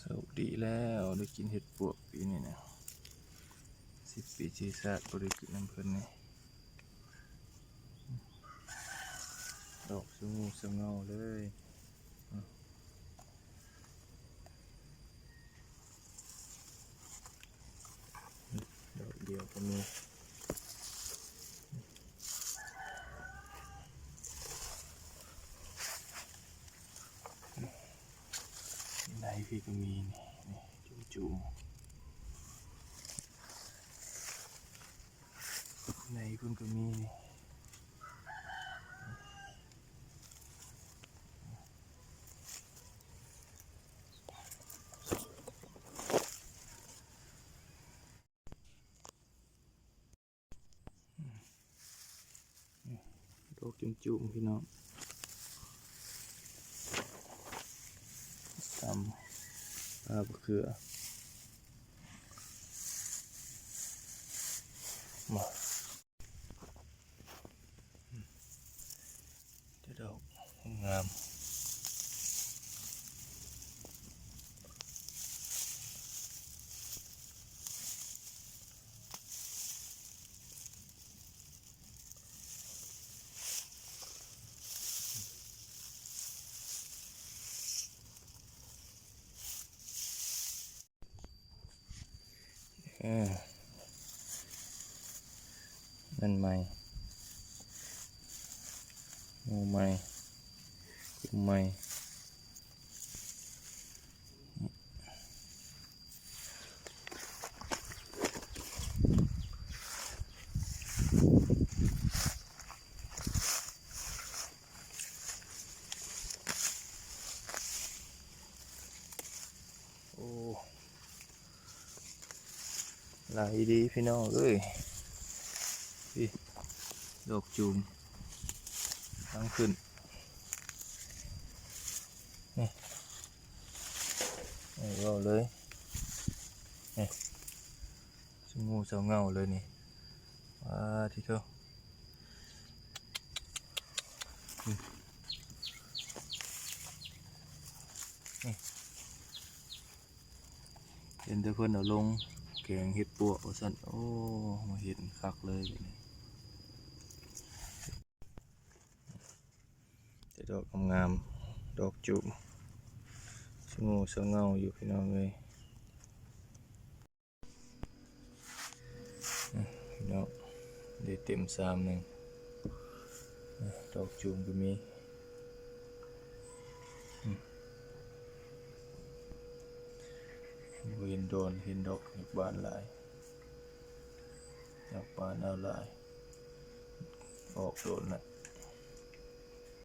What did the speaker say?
ໂຊກດີແລ້ວ ໄດ້ກິນເຫັດປວກປີນີ້ນະ ສິບປີທີ່ຊາດບໍ່ໄດ້ກິນນຳເພິ່ນນີ້ ດອກສະງູສະເຫງົາເລີຍ. ດອກດຽວກໍມີ ໃນພີ້ກໍມີນີ້ ຈຸ່ມໆ ໃນພຸ້ນກໍມີນີ້. ດອກຈຸ່ມໆ ພີ່ນ້ອງ ຕຳປາບັກເຂືອ ມາ ແຕ່ດອກງາມ. ເອີ ນັ້ນໃໝ່ ໝູ່ໃໝ່ ກຸ່ມໃໝ່. ໂອ້ ຫຼາຍອີ່ຫຼີພີ່ນ້ອງເອີຍ ນີ້ ດອກຈູມ ທາງຂຶ້ນ ນີ້ ເວົ້າເລີຍ ນີ້ ສະງູສະເຫງົາເລີຍນີ້ ປາດທິໂທ ນີ້ ນີ້ ເຫັນແຕ່ເພິ່ນເອົາລົງແກງເຫັດປວກວ່າຊັ້ນ ໂອ້ ມາເຫັນຄັກເລີຍບາດນີ້. ແຕ່ດອກງາມໆ ດອກຈູມ ສະງູສະເຫງົາຢູ່ພີ່ນ້ອງເອີຍ ພີ່ນ້ອງ ໄດ້ເຕັມຊາມໜຶ່ງ ດອກຈູມກໍມີ ບໍ່ເຫັນໂດນ ເຫັນດອກບານຫຼາຍ ດອກບານເອົາຫຼາຍ ອອກໂດນລະ.